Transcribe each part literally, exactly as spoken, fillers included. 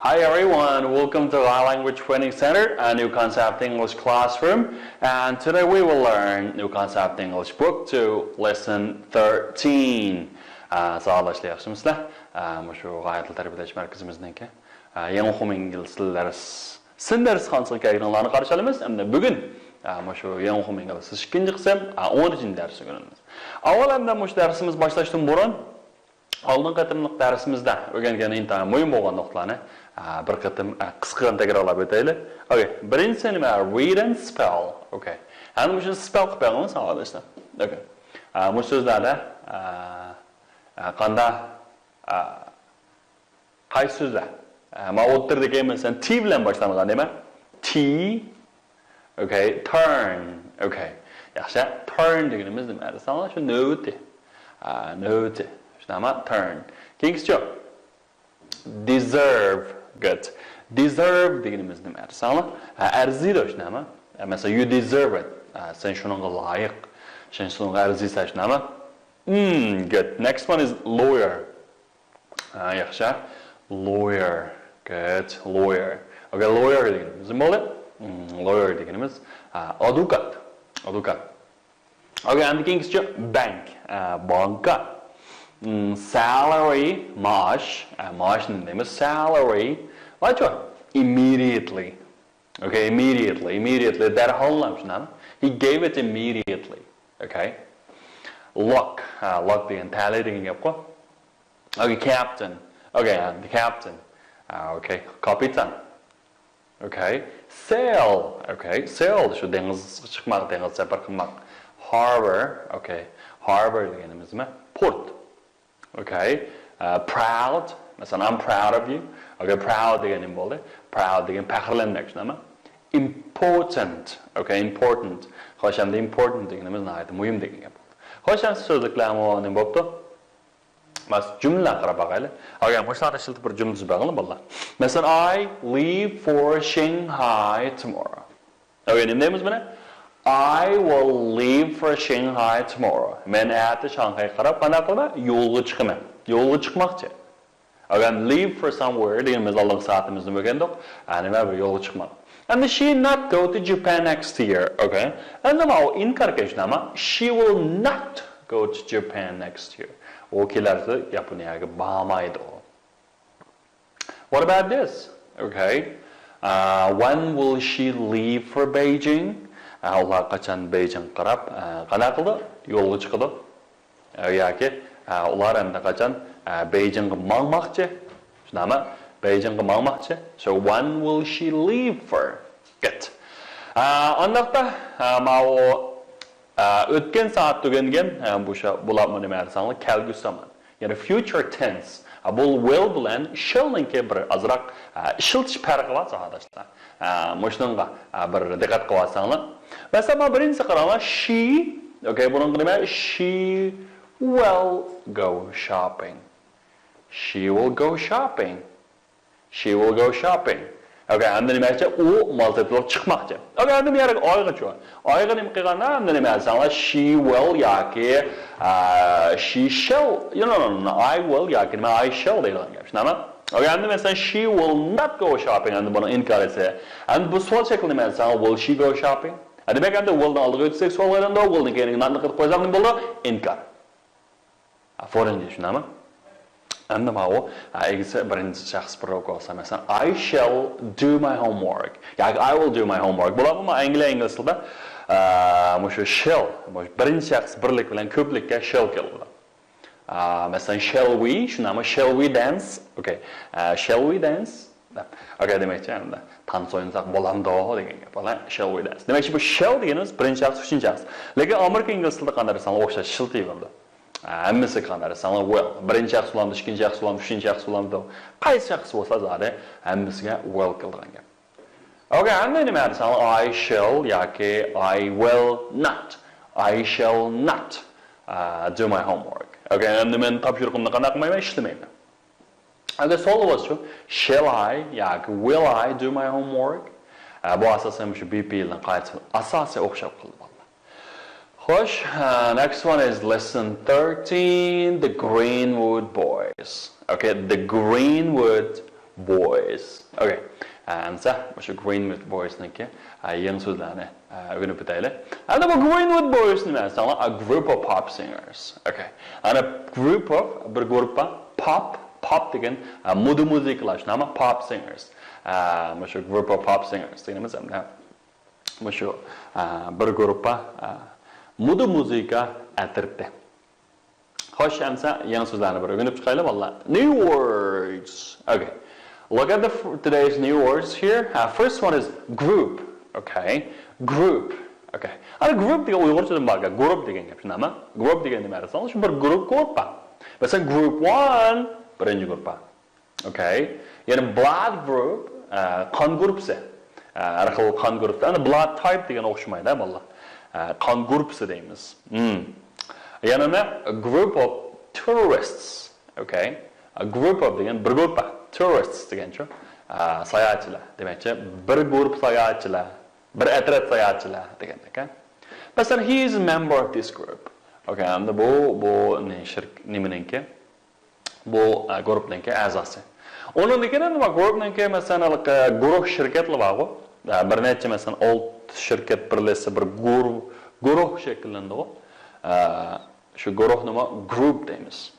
Hi everyone, welcome to Thai Language Training Center, a new concept English classroom, and today we will learn new concept English book two, lesson thirteen. Ә, сағалашлар, яхшымысызлар? Ә, мушу ғаят тил тәрбиелеш мәркәзімізніңкі, ә, яңа хумингіл сілеріс сін дәрісханасына кәлгенлерін қаршы аламыз. Әмді бүгін, ә, мушу яңа хумингіл сіз ікінчі қысым, ә, он үшінчі дәрісі көріміз. Авал әмді мушу дәрісіміз башлаштың бұрын, алдын қытымлық дәрісімізде өген ген интайын мойын болған нұқталаны, ә, бір қытым, ә, қысқыған тәкірарлап өтейлі. Окей, бірінші неме, read and spell. Окей. Әні мүшін spell қып яғыңыз, сағалашлар. Окей. Ә, мушу сөзлерді, ә, ә, қанда, ә, Qaysi so'zlar? Ә, ма o'ttirdagi, masalan, T bilan boshlangan nima? T. Okay, turn. Okay. Yaxshi. Turn deganimiz nima? Masalan, shu navbati. Ә, navbati. Shunaqa turn. Keyingisichi? Deserve. Good. Deserve deganimiz nima? Masalan, ә, arziydi, shunaqami? Ә, masalan, you deserve it. Ә, sen shuningga loyiq. Sen shuningga arziysan, shunaqami? Hmm, good. Next one is lawyer. Ә, яхшы. Lawyer. Good. Lawyer. Okay, lawyer deganimiz nima bo'ldi? Hmm, lawyer deganimiz, ә, advokat. Advokat. Okay, and keyingisichi bank. Ә, banka. Hmm, salary, maosh. Ә, maoshni nima deymiz? Salary. Vachu? Immediately. Okay, immediately. Immediately. Darhol ham shunami? He gave it immediately. Okay. Luck. Ha, luck degan talay degan gap-ku. Okay, captain. Okay, the captain. Ah, okay, kapitan. Okay, sail. Okay, sail. Shu dengiz chiqmoq, dengiz safar qilmoq. Harbor. Okay, harbor deganimiz nima? Port. Okay. Uh, proud. Masalan, I'm proud of you. Okay, proud degani nima bo'ldi? Proud degani faxrlanmoq, shundaymi? Important. Okay, important. Xo'sh, endi important deganimiz nihoyatda muhim degan gap. Xo'sh, endi so'zliklarmi nima bo'pti? Mas jumla qarab boqaylik. Agar mushlarni ishlatib bir jumla tuzib beraman, bolalar. Masalan, I leave for Shanghai tomorrow. Okay, nima deymiz buni? I will leave for Shanghai tomorrow. Men erta Shanxayga qarab qanday qilaman? Yo'lga chiqaman. Yo'lga chiqmoqchi. Agar leave for somewhere deganimiz oldingi soatimizda bo'lgandik. A, nima bu yo'lga chiqmoq? And she not go to Japan next year. Okay. Endi mana u inkor qilishni nima? She will not go to Japan next year. U kelasi Yaponiyaga bormaydi u. What about this? Okay. Uh, when will she leave for Beijing? Uh, ular qachon Beyjing qarab, uh, qanday qildi? Yo'lga chiqdi. Uh, yoki, uh, ular endi qachon, uh, Beyjingga mangmoqchi? Shunami? Beyjingga mangmoqchi. So when will she leave for? Good. Uh, andaqda, uh, mau, uh, o'tgan soat tugangan, uh, bu sha-, bularmi nima desanglar, kelgusi zamon. Ya'ni future tense. Ha, bu will bilan shall ningki bir ozroq, ha, ishiltish farqi bor, saxodoshlar. Ha, mushuningga, ha, bir diqqat qilib olsanglar. Masalan, birinchisi qaranglar, she, okay, buning nima? She will go shopping. She will go shopping. She will go shopping. Okay, endi nima deyapti? U mol sotib olib chiqmoqchi. Okay, endi bu yerga I'gachu. I'ga nima qilganda, endi nima desanglar, she will yoki, uh, she shall. You know, no, no, no, I will yoki nima, I shall deydigan gap. Shundaymi? Okay, endi masalan, she will not go shopping. Endi buni inkor etse. Endi bu savol shaklida nima desanglar, will she go shopping? Ha, demak, endi will ni oldiga o'tsak, savol aylandi, will ni keyin not ni qilib qo'ysak, nima bo'ldi? Inkor. Foreign deydi, shundaymi? Endi mana u, ha, egisi birinchi shaxs plural bo'lsa, masalan, I shall do my homework. Yoki I will do my homework. Bular umuman Angliya, ingliz tilida, ha, mushu shall, mushu birinchi shaxs birlik bilan ko'plikka shall keladi. Ha, masalan, shall we, shundaymi? Shall we dance? Okay. Ha, shall we dance? Okay, demakchi, endi tans o'ynasak bo'lamdi degan gap. Shall we dance? Demakchi, bu shall deganimiz birinchi shaxs, uchinchi shaxs. Lekin Amerika, ingliz tilida qanday desanglar o'xshash ishlatib bo'ladi. Hammasi qanday desanglar will. Birinchi shaxs bo'lamdi, ikkinchi shaxs bo'lamdi, uchinchi shaxs bo'lamdi. Qaysi shaxs bo'lsa, zodi hammasiga will keladigan gap. Okay, endi nima desanglar, I shall yoki I will not. I shall not, uh, do my homework. Okay, endi men topshiriqimni qanday qilmayman? Ishlamayman. Endi savol bo'lsa, shall I yoki will I do my homework? Uh, bu asosan shu B P L dan qaytib asosiy o'xshab qoldi, bolalar. Xo'sh, uh, next one is lesson thirteen, The Greenwood Boys. Okay, The Greenwood Boys. Okay. ئەمسە مۇشۇ Greenwood Boysنىڭكى يېڭى سۆزلەرنى ئۆگىنىپ ئۆتەيلى. ئەمدى بۇ Greenwood Boys نېمە دېسەڭلار؟ A group of pop singers. Okay. ئەنە group of بىر گۇرۇپپا، pop، pop دېگەن مودا مۇزىكىلار، شۇنداقمۇ؟ Pop singers. مۇشۇ group of pop singers دېگىنىمىز ئەمدى مۇشۇ بىر گۇرۇپپا مودا مۇزىكا ئەترىتى. خوش، ئەمسە يېڭى سۆزلەرنى بىر ئۆگىنىپ چىقايلى، بالىلار. New words. Okay. Look at the f- today's new words here. Uh, first one is group. Okay. Group. Okay. ئەنە group دېگەن ئۇيغۇرچىدىن باركەن. گۇرۇپ دېگەن گەپ، شۇنداقمۇ؟ گۇرۇپ دېگەن نېمە دېسەڭلار، شۇ بىر گۇرۇپ، گۇرۇپپا. مەسىلەن، group one، بىرىنچى گۇرۇپپا. Okay. يەنە blood group، ئە، قان گۇرۇپپىسى. ئە، ھەر خىل قان گۇرۇپپىسى. ئەنە blood type دېگەن ئوخشىمايدۇ، بالىلار. ئە، قان گۇرۇپپىسى دەيمىز. Hmm. يەنە نېمە؟ Group of tourists. Okay. A group of دېگەن بىر گۇرۇپپا. Tourists دېگەنچۇ؟ ئە، ساياھەتچىلەر. دېمەكچى، بىر گۇرۇپ ساياھەتچىلەر، بىر ئەترەت ساياھەتچىلەر دېگەندەك. مەسىلەن، he is a member of this group. Okay، ئەمدى بۇ، بۇ نى-، شىرك-، نېمىنىڭكى؟ بۇ، ئە، گۇرۇپنىڭكى ئەزاسى. ئۇنىڭدىن كېيىن نېمە؟ گۇرۇپنىڭكى، مەسىلەن، ھېلىقى گۇرۇھ شىركەتلەر بارغۇ. ئە، بىر نەچچە، مەسىلەن، ئالتە شىركەت بىرلەشسە بىر گۇر-، گۇرۇھ شەكىللىنىدىغۇ. ئە، شۇ گۇرۇھنىمۇ group دەيمىز.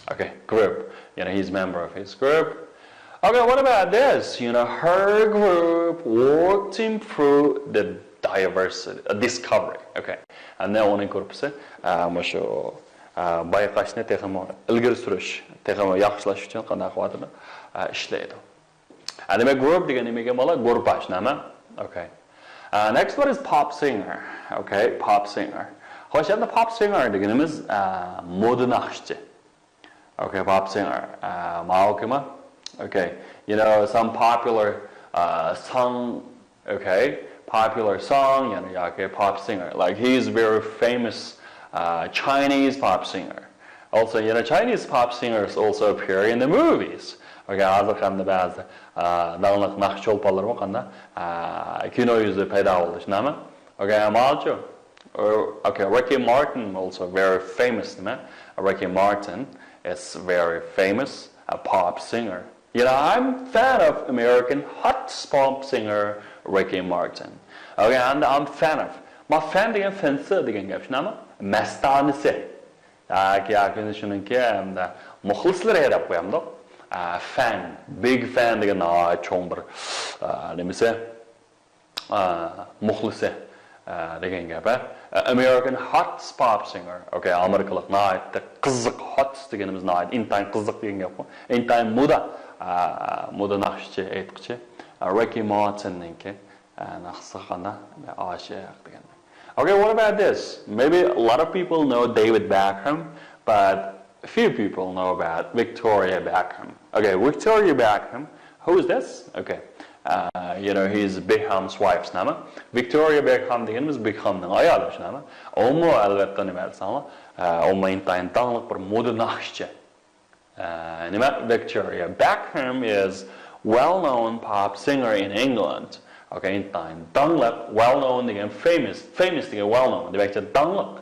Okay, group. يەنى he is member of his group. Okay, what about this? You know, her group worked to improve the diversity, uh, discovery. Okay. ئەمدى ئۇنىڭ گۇرۇپپىسى، ئە، مۇشۇ، ئە، بايقاشنى تېخىمۇ ئىلگىرى سۈرۈش، تېخىمۇ ياخشىلاش ئۈچۈن قانداق قىلىۋاتىدۇ؟ ئە، ئىشلەيدۇ. ئە، دېمەك، group دېگەن نېمە دېگەن بولار؟ گۇرۇپپا، شۇنداقمۇ؟ Okay. ئە، next one is pop singer. Okay, pop singer. خوش، ئەمدى pop singer دېگىنىمىز، ئە، مودا ناخشىچى. Okay, pop singer. ئە، ماۋۇ كىم؟ Okay. You know, some popular, uh, song, okay? Popular song, you know, okay, pop singer. Like, he is very famous, uh, Chinese pop singer. Also, you know, Chinese pop singers also appear in the movies. Okay, ھازىر قاندا بەزى، ئە، داڭلىق ناخشا چولپانلىرىمۇ قاندا، ئە، كىنو يۈزىدە پەيدا بولدى، شۇنداقمۇ؟ Okay, ماۋۇچۇ. Uh, okay, Ricky Martin also very famous, نېمە؟ Ricky Martin is very famous, a pop singer. You know, I'm fan of American hot pop singer Ricky Martin. Okay, and I'm fan of. ما fan دېگەن، فېنسى دېگەن گەپ، شۇنداقمۇ؟ مەستانىسى. ياكى، ياكى شۇنىڭكى، ئەمدى مۇخلىسلىرى دەپ قويامدۇق. ئە، fan، big fan دېگەن ناھايىتى چوڭ بىر، ئە، نېمىسى؟ ئا، مۇخلىسى، ئا، دېگەن گەپ، ھە. American hot pop singer. Okay، ئامېرىكىلىق ناھايىتى قىزىق، hot دېگىنىمىز ناھايىتى ئىنتايىن قىزىق دېگەن گەپقۇ. ئىنتايىن مودا، ئا، مودا ناخشىچى، ئېيتقۇچى. ئا، Ricky Martinنىڭكى، ئا، ناخشىسىغا قانداق؟ ئاشىق دېگەندەك. Okay, what about this? Maybe a lot of people know David Beckham, but few people know about Victoria Beckham. Okay, Victoria Beckham, who is this? Okay, uh, you know, he's Beckham's wife, نېمە؟ Victoria Beckham دېگىنىمىز بېكخامنىڭ ئايالى، شۇنداقمۇ؟ ئۇمۇ، ئەلۋەتتە، نېمە دېسەڭلار، ئە، ئۇمۇ ئىنتايىن داڭلىق بىر مودا ناخشىچى. ئە، نېمە؟ Victoria Beckham is well-known pop singer in England. Okay, ئىنتايىن داڭلىق، well-known دېگەن famous، famous دېگەن well-known، دېمەكچى، داڭلىق.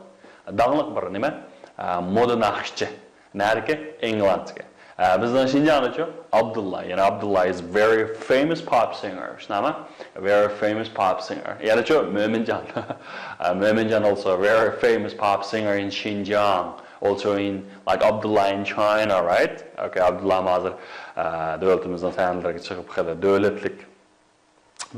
داڭلىق بىر نېمە؟ ئە، مودا ناخشىچى. نەدىكى؟ ئىنگلاندتىكى. ئە، بىزنىڭ شىنجاڭدىچۇ؟ ئابدۇللا. يەنە ئابدۇللا is very famous pop singer. شۇنداقمۇ؟ Very famous pop singer. يەنىچۇ؟ مۆمىنجان. ئە، مۆمىنجان also very famous pop singer in Xinjiang. Also in, like, Abdullah in China, right? Okay, ئابدۇللا ھازىر، ئە، دۆلىتىمىزنىڭ سەھنىلىرىگە چىقىپ، خېلى دۆلەتلىك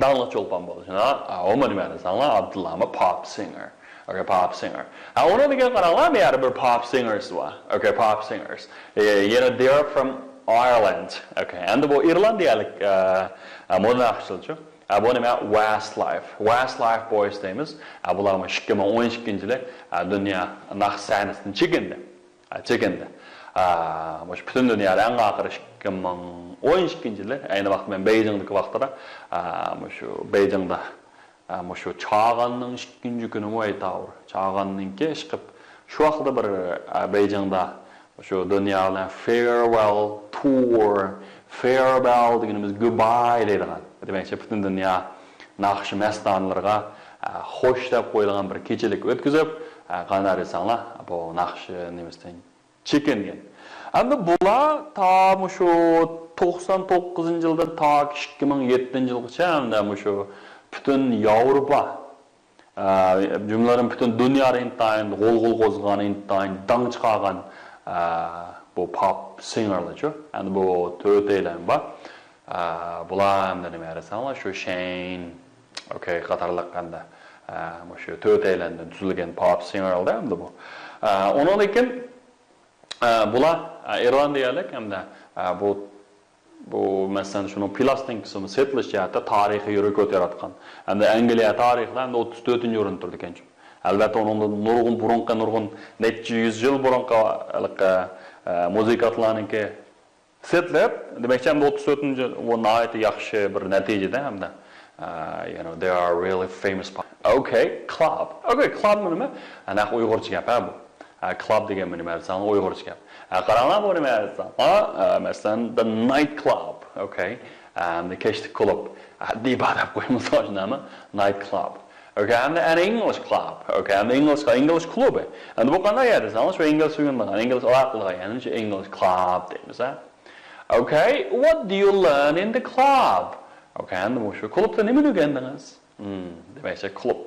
داڭلىق چولپان بولدى. شۇنداق، ئا، ئۇمۇ نېمە دېسەڭلار، ئابدۇللا ئۇمۇ pop singer. Okay, pop singer. ھە، ئۇنىڭ دېگەن قاراڭلار، بۇ يەردە بىر pop singers بار. Okay, pop singers. ئە، يەنە they are from Ireland. Okay, ئەمدى بۇ ئىرلاندىيەلىك، ئە، ئە، مودا ناخشىچىلىرىچۇ. ئە، بۇ نېمە؟ Westlife. Westlife Boys دەيمىز. ئە، بۇلارمۇ ئىككى مىڭ ئون ئىككىنچى يىلى، ئە، دۇنيا ناخشا سەھنىسىدىن چېكىندى. ئە، چېكىندى. ئە، مۇشۇ پۈتۈن دۇنيادا ئەڭ ئاخىرى ئىككى مىڭ ئون ئىككىنچى يىلى، ئەينى ۋاقىت مەن بېيجىڭدىكى ۋاقتىدا، ئە، مۇشۇ بېيجىڭدا، ئە، مۇشۇ چاغاننىڭ ئىككىنچى كۈنىمۇ ئېيتاۋۇر. چاغاننىڭكى ئىشقىپ، شۇ ۋاقىتتا بىر، ئە، بېيجىڭدا شۇ دۇنيا بىلەن farewell tour، farewell دېگىنىمىز goodbye دەيدىغان. دېمەكچى، پۈتۈن دۇنيا ناخشا مەستانىلىرىغا، ئە، خوش دەپ قويىدىغان بىر كېچىلىك ئۆتكۈزۈپ، ئە، قانداق دېسەڭلار، بۇ ناخشا نېمىسىدىن چېكىنگەن. ئەمدى بۇلار تا مۇشۇ توقسان توققۇزىنچى يىلدىن تا ئىككى مىڭ يەتتىنچى يىلغىچە ھەمدە مۇشۇ پۈتۈن ياۋروپا، ئە، جۈملىدىن پۈتۈن دۇنيادا ئىنتايىن غۇلغۇلا قوزغىغان، ئىنتايىن داڭ چىقارغان، ئە، بۇ پاپ سىنگېرلارچۇ. ئەمدى بۇ تۆتەيلەن بار. ئە، بۇلار ھەمدە نېمە دېسەڭلار، شۇ شەين، ئوكەي، قاتارلىق ھەمدە، ئە، مۇشۇ تۆتەيلەندىن تۈزۈلگەن پاپ سىنگېرلار ئەمدى بۇ. ئە، ئۇنىڭدىن كېيىن ئە، بۇلار، ئە، ئىرلاندىيەلىك ھەمدە، ئە، بۇ، بۇ، مەسىلەن، شۇنىڭ پلاستىنكىسىمۇ سېتىلىش جەھەتتە تارىخىي رېكورت ياراتقان. ھەمدە ئەنگلىيە تارىخىدا ھەمدە ئوتتۇز تۆتىنچى ئورۇندا تۇرىدىكەن. ئەلۋەتتە، ئۇنىڭدا نۇرغۇن بۇرۇنقى، نۇرغۇن نەچچە يۈز يىل بۇرۇنقى، ھېلىقى، ئە، مۇزىكانتلارنىڭكى سېتىلىپ، دېمەكچى، ئەمدى ئوتتۇز تۆتىنچى، بۇ ناھايىتى ياخشى بىر نەتىجىدە ھەمدە، ئە، you know, they are really famous. Okay, club. Okay, club مۇ نېمە؟ ئە، نەق ئۇيغۇرچە گەپ، ھە، بۇ. ئە، club دېگەن مۇ نېمە دېسەڭ، ئۇيغۇرچە گەپ. ئە، قاراڭلار، بۇ نېمە دېسەڭ، ئا، ئە، مەسىلەن، the night club. Okay. ئە، ئەمدى كەچلىك كۇلۇب. ئە، دىبا دەپ قويمىسا، شۇنداقمۇ؟ Night club. Okay, and an English club. Okay, and English، ئىنگلىز كۇلۇبى. ئەمدى بۇ قانداق يەر دېسەڭ، شۇ ئىنگلىز سۆگۈنىدىغان، ئىنگلىز ئالاقىلىغان، يەنى شۇ English club دەيمىز، ھە؟ Okay, what do you learn in the club? Okay, ئەمدى مۇشۇ كۇلۇبتا نېمىنى ئۆگەندىڭىز؟ Hmm, دېمەكچى، كۇلۇب.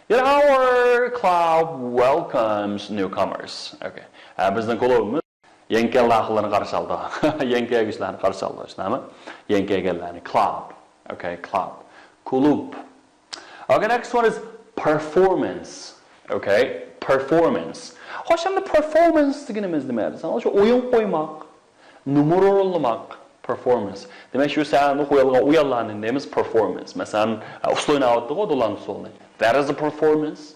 Yeah, our club welcomes newcomers. Okay. ھە، بىزنىڭ كۇلۇبىمىز يېڭى كەلگەنلەرنى قارشى ئالىدۇ. يېڭى كەلگۈچىلەرنى قارشى ئالىدۇ، شۇنداقمۇ؟ يېڭى كەلگەنلەرنى، club. Okay, club. كۇلۇب. Okay, next one is performance. Okay, performance. خوش، ئەمدى performance دېگىنىمىز نېمە دېسەڭ، شۇ ئويۇن قويماق، نومۇر ئورۇنلىماق، performance. دېمەك، شۇ سەھنىدە قويۇلغان ئويۇنلارنى دەيمىز performance. مەسىلەن، ئۇسسۇل ئويناۋاتىدىغۇ، دولان ئۇسسۇلىنى. That is a performance.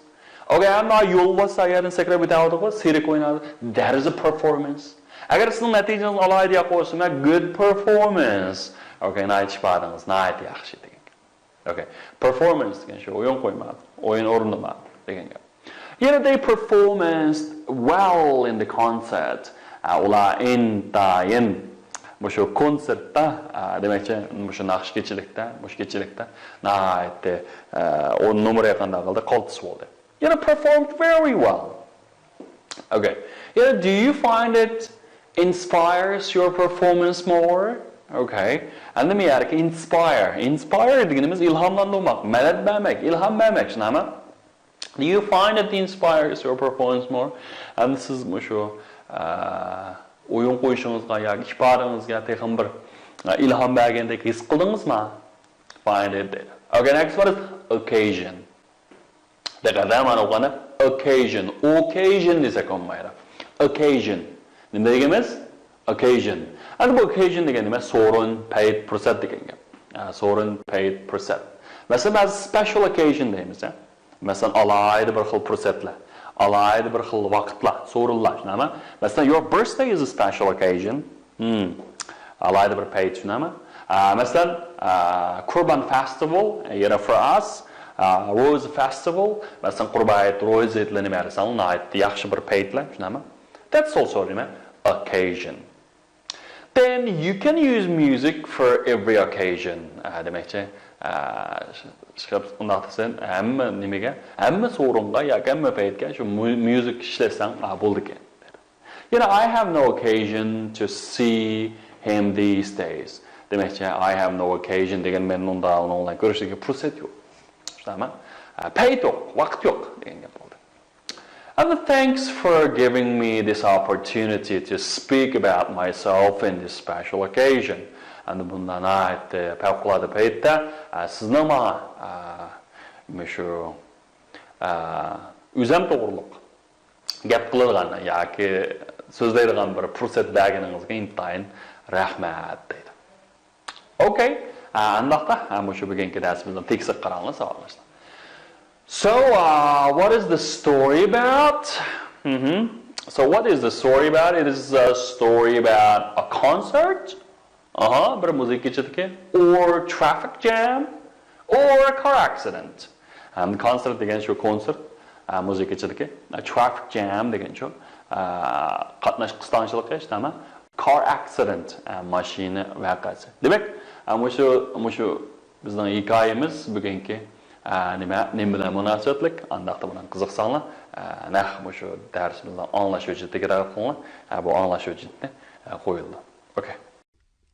Okay, ئەمما يولۋاس سايەدىن سەكرەپ ئۆتەۋاتىدىغۇ، سىرك ئويناۋاتىدۇ. That is a performance. ئەگەر سىزنىڭ نەتىجىڭىز ئالاھىدە ياقى بولسا، good performance. Okay, ناھايىتى ئىپادىڭىز ناھايىتى ياخشى دېگەن گەپ. Okay, performance دېگەن شۇ ئويۇن قويما، ئويۇن ئورۇندىما دېگەن گەپ. يەنە they performance well in the concert. ئە، ئۇلار ئىنتايىن مۇشۇ كونسېرتتا، ئە، دېمەكچى، مۇشۇ ناخشا كېچىلىكتە، مۇشۇ كېچىلىكتە ناھايىتى، ئە، ئۇ نومۇرى قانداق قىلدى، قالتىس بولدى. يەنە performed very well. Okay. يەنە do you find it inspires your performance more? Okay. ئەمدى مۇ يەردىكى inspire. Inspire دېگىنىمىز ئىلھاملاندۇرماق، مەدەت بەرمەك، ئىلھام بەرمەك، شۇنداقمۇ؟ Do you find it inspires your performance more? ئەمدى سىز مۇشۇ، ئە، ئويۇن قويۇشىڭىزغا ياكى ئىپادىڭىزگە تېخىمۇ بىر، ئە، ئىلھام بەرگەندەك ھېس قىلدىڭىزمۇ؟ Find it دەيدۇ. Okay, next one is occasion. دىققەت، مانا ئوقۇغاندا occasion، occasion دېسەك بولمايدۇ. Occasion. نېمە دېگىنىمىز؟ Occasion. ئەمدى بۇ occasion دېگەن نېمە؟ سورۇن، پەيت، پۇرسەت دېگەن گەپ. ھە، سورۇن، پەيت، پۇرسەت. مەسىلەن، بەزى special occasion دەيمىز، ھە. مەسىلەن، ئالاھىدە بىر خىل پۇرسەتلەر، ئالاھىدە بىر خىل ۋاقىتلار، سورۇنلار، شۇنداقمۇ؟ مەسىلەن، your birthday is a special occasion. ھىم. ئالاھىدە بىر پەيت، شۇنداقمۇ؟ ئا، مەسىلەن، ئا، قۇربان festival، يەنە for us، ئا، روزا festival، مەسىلەن، قۇربان ھېيت، روزا ھېيتلىرى نېمە دېسەڭ، ناھايىتى ياخشى بىر پەيتلەر، شۇنداقمۇ؟ That's also نېمە؟ Occasion. Then you can use music for every occasion. ئا، دېمەكچى، ئا، ش-، ش-، ئۇنداق دېسەم، ھەممە نېمىگە، ھەممە سورۇنغا ياكى ھەممە پەيتكە شۇ مۇ-، مۇزىكا ئىشلەتسەڭ، ئا، بولىدىكەن. يەنە I have no occasion to see him these days. دېمەكچى، I have no occasion دېگەن مەن ئۇندا ئۇنىڭ بىلەن كۆرۈشىدىغان پۇرسەت يوق. شۇنداقمۇ؟ ئە، پەيت يوق، ۋاقىت يوق دېگەن گەپ بولدى. And thanks for giving me this opportunity to speak about myself in this special occasion. ئەمدى بۇنداق ناھايىتى پەۋقۇلئاددە پەيتتە، ئە، سىزنىڭ ماڭا، ئە، مۇشۇ، ئە، ئۆزۈم توغرۇلۇق گەپ قىلىدىغان ياكى سۆزلەيدىغان بىر پۇرسەت بەرگىنىڭىزگە ئىنتايىن رەھمەت دەيدۇ. ئوكەي، ئا، ئانداقتا، ئا، مۇشۇ بۈگۈنكى دەرسىمىزنىڭ تېكىستىگە قاراڭلار، ساۋاقداشلار. So, uh, what is the story about? مهم. So, what is the story about? It is a story about a concert. ئاھا، بىر مۇزىكا كېچىلىكى. Or traffic jam. Or a car accident. ھەم كونسېرت دېگەن شۇ كونسېرت، ئە، مۇزىكا كېچىلىكى. ئە، traffic jam دېگەن شۇ، ئە، قاتناش قىستاڭچىلىقى، ئىشتەمە. Car accident، ئە، ماشىنا ۋەقەسى. دېمەك، ئە، مۇشۇ، مۇشۇ بىزنىڭ ھېكايىمىز بۈگۈنكى، ئە، نېمە، نېمە بىلەن مۇناسىۋەتلىك؟ ئانداقتا بۇنىڭ قىزىقساڭلار، ئە، نەق مۇشۇ دەرسىمىزنىڭ ئاڭلاش ھۆججىتىگە دىققەت قىلىڭلار. ئە، بۇ ئاڭلاش ھۆججىتىنى، ئە، قويۇلىدۇ. Okay.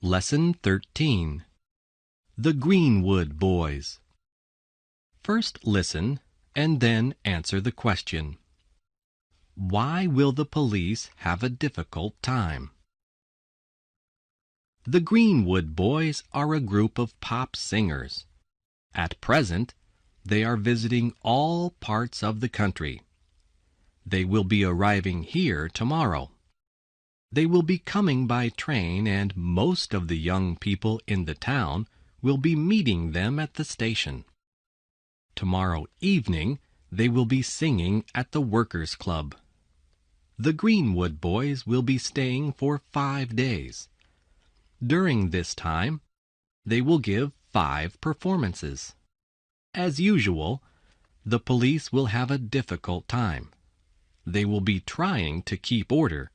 Lesson thirteen. The Greenwood Boys. First listen and then answer the question. Why will the police have a difficult time? The Greenwood Boys are a group of pop singers. At present, they are visiting all parts of the country. They will be arriving here tomorrow. They will be coming by train, and most of the young people in the town will be meeting them at the station. Tomorrow evening, they will be singing at the Workers' Club. The Greenwood Boys will be staying for five days. During this time, they will give five performances. As usual, the police will have a difficult time. They will be trying to keep order.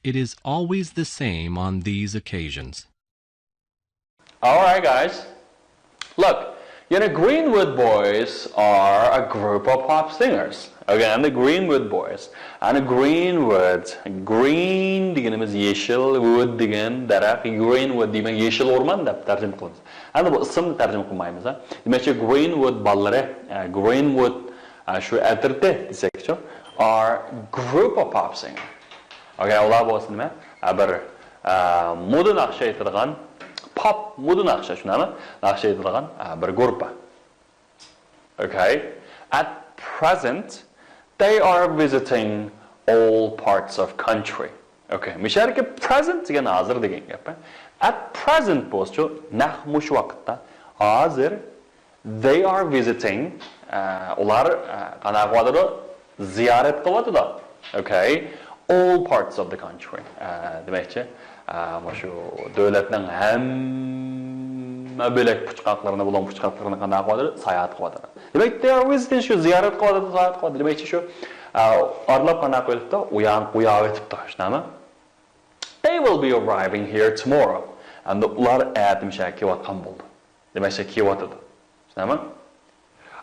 It is always the same on these occasions. All right, guys. Look, you know, Greenwood Boys are a group of pop singers. Again, the Greenwood Boys. And Greenwood, green دېگىنىمىز يېشىل، wood دېگەن دەرەخ، Greenwood دېمەك يېشىل ئورمان دەپ تەرجىمە قىلىمىز. ئەمدى بۇ ئىسىمنى تەرجىمە قىلمايمىز، ھە. دېمەكچى، Greenwood بالىلىرى، ئە، Greenwood، ئە، شۇ ئەترىتى دېسەكچۇ، are group of pop singer. Okay، ئۇلار بولسا نېمە؟ ئە، بىر، ئە، مودا ناخشا ئېيتىدىغان، pop مودا ناخشا، شۇنداقمۇ؟ ناخشا ئېيتىدىغان، ئە، بىر گۇرۇپپا. Okay. At present, they are visiting all parts of country. Okay. مۇشۇ يەردىكى present دېگەن ھازىر دېگەن گەپ. At present بولسىچۇ، نەق مۇشۇ ۋاقىتتا. ھازىر they are visiting، ئە، ئۇلار، ئە، قانداق قىلىۋاتىدۇ؟ زىيارەت قىلىۋاتىدۇ. Okay. All parts of the country. ئە، دېمەكچى، ئە، مۇشۇ دۆلەتنىڭ ھەممە بۆلەك پۇچقاقلىرىنى، بۇلۇڭ پۇچقاقلىرىنى قانداق قىلىۋاتىدۇ؟ ساياھەت قىلىۋاتىدۇ. دېمەك، they are visiting شۇ زىيارەت قىلىۋاتىدۇ، ساياھەت قىلىۋاتىدۇ. دېمەكچى، شۇ، ئە، ئارىلاپ قانداق قىلىۋېتىپتۇ؟ ئۇيان-، ئۇياۋېتىپتۇ، شۇنداقمۇ؟ They will be arriving here tomorrow. ئەمدى ئۇلار ئەتە مۇشۇ يەرگە كېلىۋاتقان بولىدۇ. دېمەكچى، كېلىۋاتىدۇ. شۇنداقمۇ؟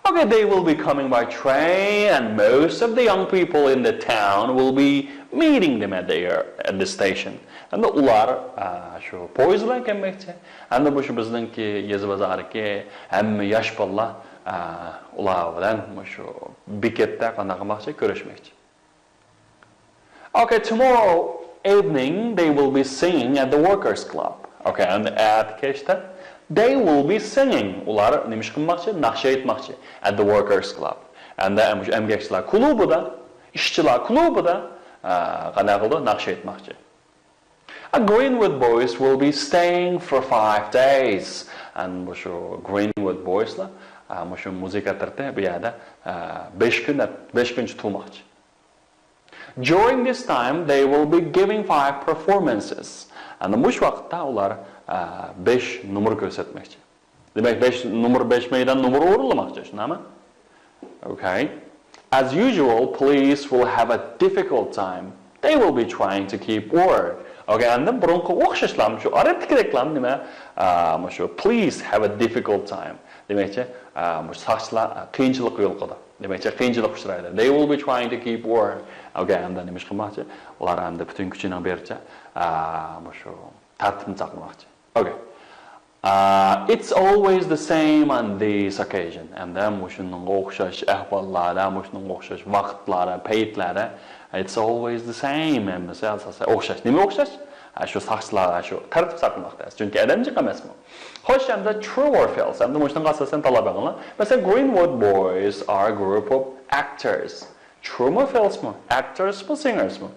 Okay, they will be coming by train, and most of the young people in the town will be meeting them at the, at the station. ئەمدى ئۇلار، ئە، شۇ پويىز بىلەن كەلمەكچى. ئەمدى مۇشۇ بىزنىڭكى يېزا بازاردىكى ھەممە ياش بالىلار، ئە، ئۇلار بىلەن مۇشۇ بېكەتتە قانداق قىلماقچى؟ كۆرۈشمەكچى. Okay, tomorrow evening they will be singing at the Workers' Club. Okay, and at كەچتە they will be singing. ئۇلار نېمە ئىش قىلماقچى؟ ناخشا ئېيتماقچى. At the Workers' Club. ئەمدى ئەم-، ئەمگەكچىلەر كۇلۇبىدا، ئىشچىلار كۇلۇبىدا، ئە، قانداق قىلىدۇ؟ ناخشا ئېيتماقچى. A Greenwood Boys will be staying for five days. And مۇشۇ Greenwood Boysلار، ئە، مۇشۇ مۇزىكا ئەترىتى بۇ يەردە، ئە، بەش كۈن، بەش كۈنچە تۇرماقچى. During this time, they will be giving five performances. ئەنە مۇشۇ ۋاقىتتا ئۇلار، ئە، بەش نومۇر كۆرسەتمەكچى. دېمەك، بەش نومۇر، بەش مەيدان نومۇر ئورۇنلىماقچى، شۇنداقمۇ؟ Okay. As usual, police will have a difficult time. They will be trying to keep order. Okay, ئەندى بۇرۇنقىغا ئوخشاشلا، شۇ ئادەتتىكىدەكلا نېمە؟ ئە، مۇشۇ police have a difficult time. دېمەكچى، ئە، مۇشۇ ساقچىلار، ئە، قىيىنچىلىققا يولۇقىدۇ. دېمەكچى، قىيىنچىلىق ئۇچرايدۇ. They will be trying to keep order. Okay, ئەمدى نېمە ئىش قىلماقچى؟ ئۇلار ئەمدى پۈتۈن كۈچىنىڭ بېرىچە، ئە، مۇشۇ تەرتىپنى ساقلىماقچى. Okay. ئە، it's always the same on this occasion. ئەمدى مۇشۇنىڭغا ئوخشاش ئەھۋاللاردا، مۇشۇنىڭغا ئوخشاش ۋاقىتلاردا، پەيتلەردە. It's always the same. ھەممىسى ئاساسەن ئوخشاش. نېمە ئوخشاش؟ ئە، شۇ ساقچىلار، شۇ تەرتىپ ساقلىماقتا. چۈنكى ئادەم جىق ئەمەسمۇ؟ خوش، ئەمدى true or false. ئەمدى مۇشۇنىڭغا ئاساسەن تاللاپ بېقىڭلار. مەسىلەن، Greenwood Boys are a group of actors. Truemu, falsemu? Actorsmu, singersmu?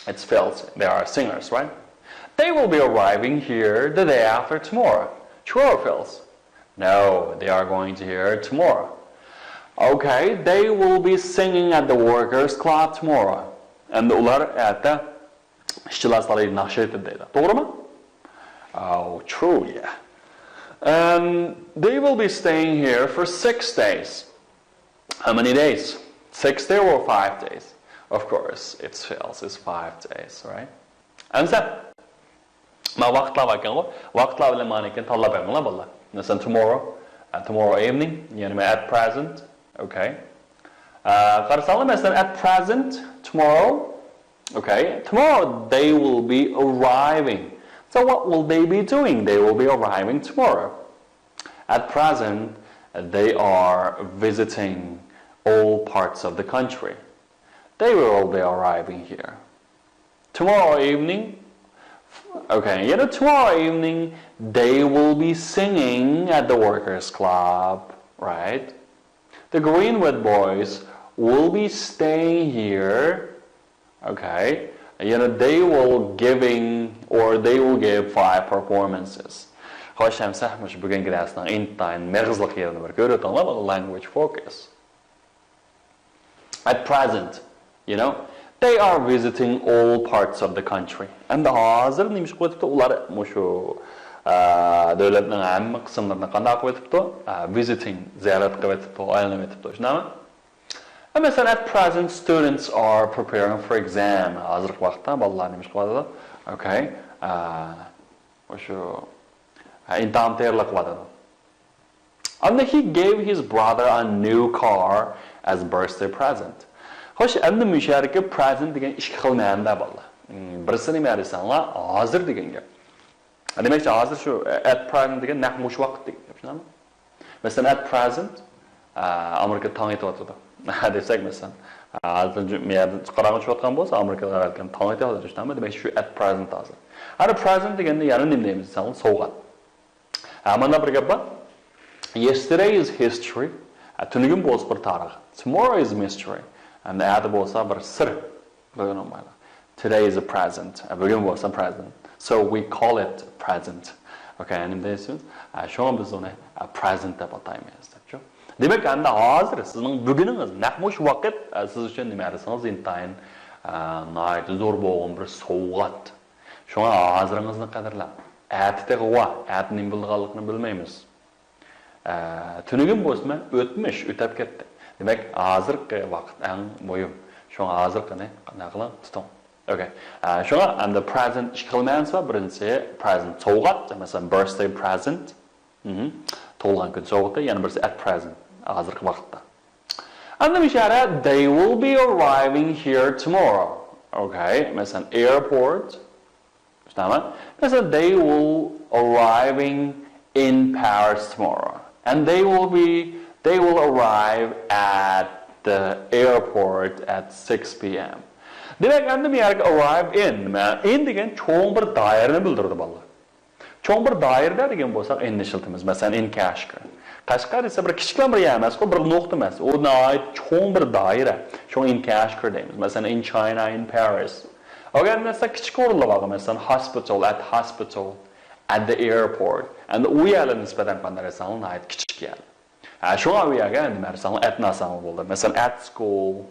It's false. They are singers, right? They will be arriving here the day after tomorrow. True or false? No, they are going to here tomorrow. Okay, they will be singing at the Workers' Club tomorrow. ئەمدى ئۇلار ئەتە ئىشچىلار سارىيىدا ناخشا ئېيتىدۇ دەيدۇ. توغرىمۇ؟ Oh, true, yeah. And they will be staying here for six days. How many days? Six days or five days? Of course, it's false. It's five days, right? ئەمىسە، مانا ۋاقىتلار بار ئىكەنغۇ. ۋاقىتلار بىلەن مانا ئىكەن، تاللاپ بېقىڭلار، بالىلار. مەسىلەن، tomorrow، Tomorrow evening، يەنى at present. Okay. قارىساڭلار، مەسىلەن، at present، tomorrow. Okay. Tomorrow they will be arriving. So what will they be doing? They will be arriving tomorrow. At present, they are visiting all parts of the country. They will be arriving here. Tomorrow evening, okay, you know, tomorrow evening, they will be singing at the Workers' Club, right? The Greenwood Boys will be staying here, okay? You know, they will giving or they will give five performances. خوش، ئەمسە مۇشۇ بۈگۈنكى دەرسنىڭ ئىنتايىن مېغىزلىق يېرىنى بىر كۆرۈۋېتىڭلار، language focus. At present, you know, they are visiting all parts of the country. ئەمدى ھازىر نېمە ئىش قىلىۋېتىپتۇ؟ ئۇلار مۇشۇ، ئە، دۆلەتنىڭ ھەممە قىسىملىرىنى قانداق قىلىۋېتىپتۇ؟ ئە، visiting، زىيارەت قىلىۋېتىپتۇ، ئايلىنىۋېتىپتۇ، شۇنداقمۇ؟ ئە، مەسىلەن، at present students are preparing for exam. ھازىرقى ۋاقىتتا بالىلار نېمە ئىش قىلىۋاتىدۇ؟ Okay. ئە، مۇشۇ، ئە، ئىمتىھان تەييارلىق قىلىۋاتىدۇ. And he gave his brother a new car as birthday present. خوش، ئەمدى مۇشۇ يەردىكى present دېگەن ئىككى خىل مەنىدە، بالىلار. مم، بىرسى نېمە دېسەڭلار، ھازىر دېگەن گەپ. دېمەكچى، ھازىر شۇ، ئە، at present دېگەن نەق مۇشۇ ۋاقىت دېگەن گەپ، شۇنداقمۇ؟ مەسىلەن، at present، ئە، ئامېرىكىدا تاڭ ئېتىۋاتىدۇ. دېسەك، مەسىلەن، ئە، ھازىر جۇ-، مۇ يەردە قاراڭغۇ چۈشۈۋاتقان بولسا، ئامېرىكىدا ئەۋەتكەن تاڭ ئېتىۋاتىدۇ، شۇنداقمۇ؟ دېمەك، شۇ at present ھازىر. ئەنە present دېگەندە يەنە نېمە دەيمىز دېسەڭلار، سوۋغات. ھە، مانا بىر گەپ بار. Yesterday is history. ھە، تۈنۈگۈن بولسا بىر تارىخ. Tomorrow is mystery. ئەمدى ئەتە بولسا بىر سىر. بىلگىلى بولمايدۇ. Today is a present. ھە، بۈگۈن بولسا present. So we call it present. Okay، نېمە دەيسىز؟ ھە، شۇڭا بىز ئۇنى، ھە، present دەپ ئاتايمىز، دەپچۇ. دېمەك، ئەمدى ھازىر سىزنىڭ بۈگۈنىڭىز، نەق مۇشۇ ۋاقىت، ھە، سىز ئۈچۈن نېمە دېسىڭىز، ئىنتايىن، ھە، ناھايىتى زور بولغان بىر سوۋغات. شۇڭا ھازىرىڭىزنى قەدىرلەڭ. ئەتە تېخى ۋار، ئەتە نېمە بولىدىغانلىقىنى بىلمەيمىز. ئە، تۈنۈگۈن بولسىمۇ ئۆتمۈش، ئۆتەپ كەتتى. دېمەك، ھازىرقى ۋاقىت ئەڭ مۇھىم. شۇڭا ھازىرقىنى قانداق قىلىڭ، تۇتۇڭ. Okay. ئە، شۇڭا ئەمدى present ئىككى خىل مەنىسى بار. بىرىنچىسى present سوۋغات، مەسىلەن، birthday present. مم. تۇغۇلغان كۈن سوۋغىتى، يەنە بىرسى at present، ھازىرقى ۋاقىتتا. ئەمدى مۇشۇ يەردە they will be arriving here tomorrow. Okay، مەسىلەن، airport. شۇنداقمۇ؟ مەسىلەن، they will arriving in Paris tomorrow. And they will be, they will arrive at the airport at six p.m. دېمەك، ئەمدى بۇ يەرگە arrive in، نېمە؟ In دېگەن چوڭ بىر دائىرىنى بىلدۈرىدۇ، بالىلار. چوڭ بىر دائىرىدە دېگەن بولساق، in نى ئىشلىتىمىز. مەسىلەن، in Kashgar. قەشقەر دېسە بىر كىچىكلا بىر يەر ئەمەسقۇ، بىر نۇقتا ئەمەس. ئۇ ناھايىتى چوڭ بىر دائىرە. شۇڭا in Kashgar دەيمىز. مەسىلەن، in China، in Paris. ئۆگەندىڭىزسە، كىچىك ئورۇنلار بارغۇ، مەسىلەن، hospital، at hospital، at the airport. ئەمدى ئۇ يەرلەر نىسبەتەن قانداق دېسەڭلار، ناھايىتى كىچىك يەر. ھە، شۇڭا ئۇ يەرگە نېمە دېسەڭلار، at نى ئالساڭلار بولدى. مەسىلەن، at school،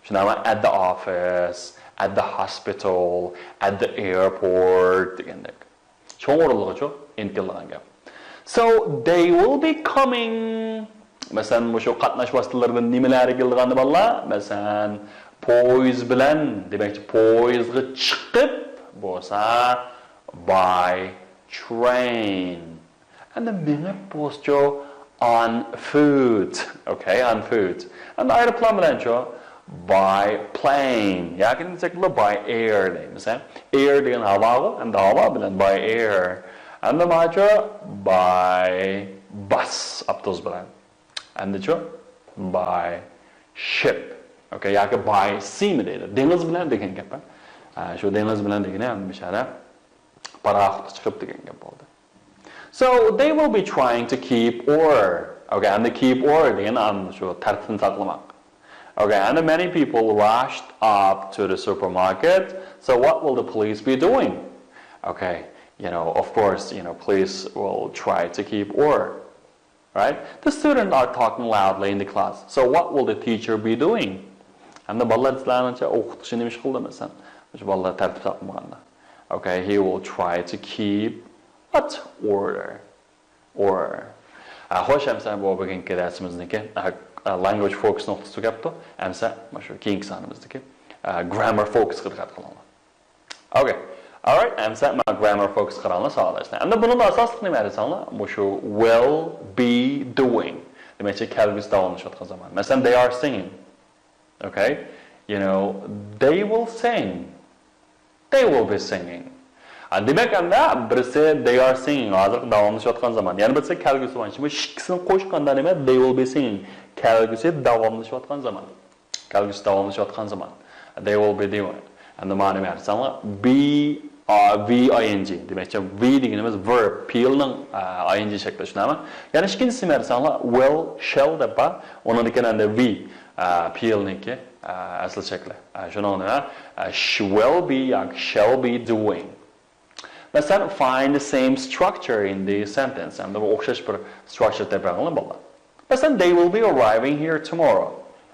شۇنداقمۇ، at the office، at the hospital، at the airport دېگەندەك. چوڭ ئورۇنلىغۇچۇ، in كېلىدىغان گەپ. So they will be coming. مەسىلەن، مۇشۇ قاتناش ۋاسىتىلىرىدىن نېمىلەرگە كېلىدىغان بالىلار؟ مەسىلەن، پويىز بىلەن، دېمەكچى، پويىزغا چىقىپ بولسا، by train. ئەمدى مېڭىپ بولسىچۇ، on foot. Okay، on foot. ئەمدى ئايروپىلان بىلەنچۇ، by plane. ياكى دېسەك بولىدۇ، by air دەيمىز، ھە؟ Air دېگەن ھاۋاغۇ، ئەمدى ھاۋا بىلەن by air. ئەمدى ماچۇ، by bus، ئاپتوبۇس بىلەن. ئەمدىچۇ، by ship. Okay، ياكى by sea مۇ دەيدۇ. دېڭىز بىلەن دېگەن گەپ، ھە؟ شۇ دېڭىز بىلەن دېگىنى ئەمدى بىچارە پاراخوتقا چىقىپ دېگەن گەپ بولدى. So they will be trying to keep order. Okay، ئەمدى keep order دېگەن ئەمدى شۇ تەرتىپنى ساقلىماق. Okay، and many people rushed up to the supermarket. So what will the police be doing? Okay, you know, of course, you know, police will try to keep order. Right? The students are talking loudly in the class. So what will the teacher be doing? ئەمدى بالىلار سىلەرنىڭچە ئوقۇتقۇچى نېمە ئىش قىلدى مەسىلەن؟ شۇ بالىلار تەرتىپ ساقلىمىغاندا. Okay, he will try to keep what order? Order. ئە، خوش، ئەمسە بۇ بۈگۈنكى دەرسىمىزنىڭكى، ئە، ئە، language focus نۇقتىسى تۈگەپتۇ. ئەمسە مۇشۇ كېيىنكى سانىمىزدىكى، ئە، grammar focus قا دىققەت قىلىڭلار. Okay. Alright, ئەمسە مانا grammar focus قىلىڭلار ساۋاقداشلار. ئەمدى بۇنىڭدا ئاساسلىق نېمە دېسەڭلار، مۇشۇ will be doing. دېمەكچى، كەلگۈسى داۋاملىشىۋاتقان زامان. مەسىلەن، they are singing. Okay? You know, they will sing. They will be singing. ھە، دېمەك، ئەمدى بىرسى they are singing، ھازىرقى داۋاملىشىۋاتقان زامان. يەنە بىرسى كەلگۈسى زامان. شۇ ئىككىسىنى قوشقاندا نېمە؟ They will be singing. كەلگۈسى داۋاملىشىۋاتقان زامان. كەلگۈسى داۋاملىشىۋاتقان زامان. They will be doing. ئەمدى مانا نېمە دېسەڭلار، be، ئا، V I N G. دېمەكچى، V دېگىنىمىز verb، پېئىلنىڭ، ئا، I N G شەكلى، شۇنداقمۇ؟ يەنە ئىككىنچىسى نېمە دېسەڭلار، will، shall دەپ بار. ئۇنىڭدىن كېيىن ئەمدى V، ئا، پېئىلنىڭكى، ئا، ئەسلى شەكلى. ئا، شۇنىڭ نېمە؟ ئا، sh-، will be ياكى shall be doing. مەسىلەن، find the same structure in the sentence. ئەمدى بۇ ئوخشاش بىر structure تېپىڭلار، بالىلار. مەسىلەن، they will be arriving here tomorrow.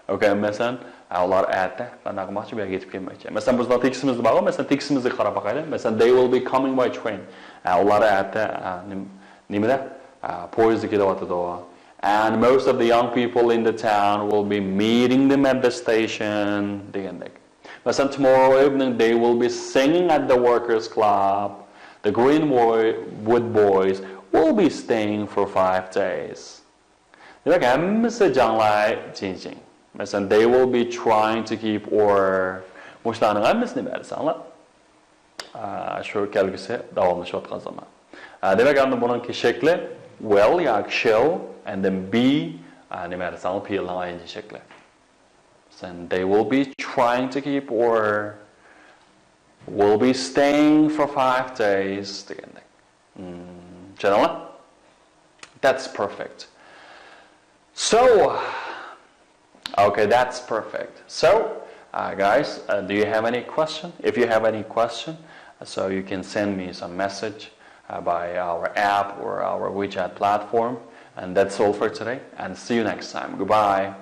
Okay، مەسىلەن، ئە، ئۇلار ئەتە قانداق قىلماقچى، بۇ يەرگە يېتىپ كەلمەكچى. مەسىلەن، بىزنىڭ تېكىستىمىزدە بارغۇ، مەسىلەن، تېكىستىمىزگە قاراپ باقايلى. مەسىلەن، they will be coming by train. ئە، ئۇلار ئەتە، ئە، نېم-، نېمىدە؟ ئە، پويىزدا كېلىۋاتىدۇ. And most of the young people in the town will be meeting them at the station دېگەندەك. مەسىلەن، tomorrow evening they will be singing at the workers club. The Greenwood Boys will be staying for five days. دېمەك، ھەممىسى جاڭلاي جىنجىڭ. مەسىلەن، they will be trying to keep or مۇشۇلارنىڭ ھەممىسىنى بەرسەڭلار، ئا، شۇ كەلگۈسى داۋاملىشىۋاتقان زامان. ئا، دېمەك، ئەمدى بۇنىڭكى شەكلى will ياكى shall and then be، ئا، نېمە دېسەڭلار، پېئىلنىڭ I N G شەكلى. Then they will be trying to keep or will be staying for five days دېگەندەك. Hmm, چۈشەندىڭلار؟ That's perfect. So, okay, that's perfect. So, uh, guys, uh, do you have any question? If you have any question, so you can send me some message uh, by our app or our WeChat platform. And that's all for today. And see you next time. Goodbye.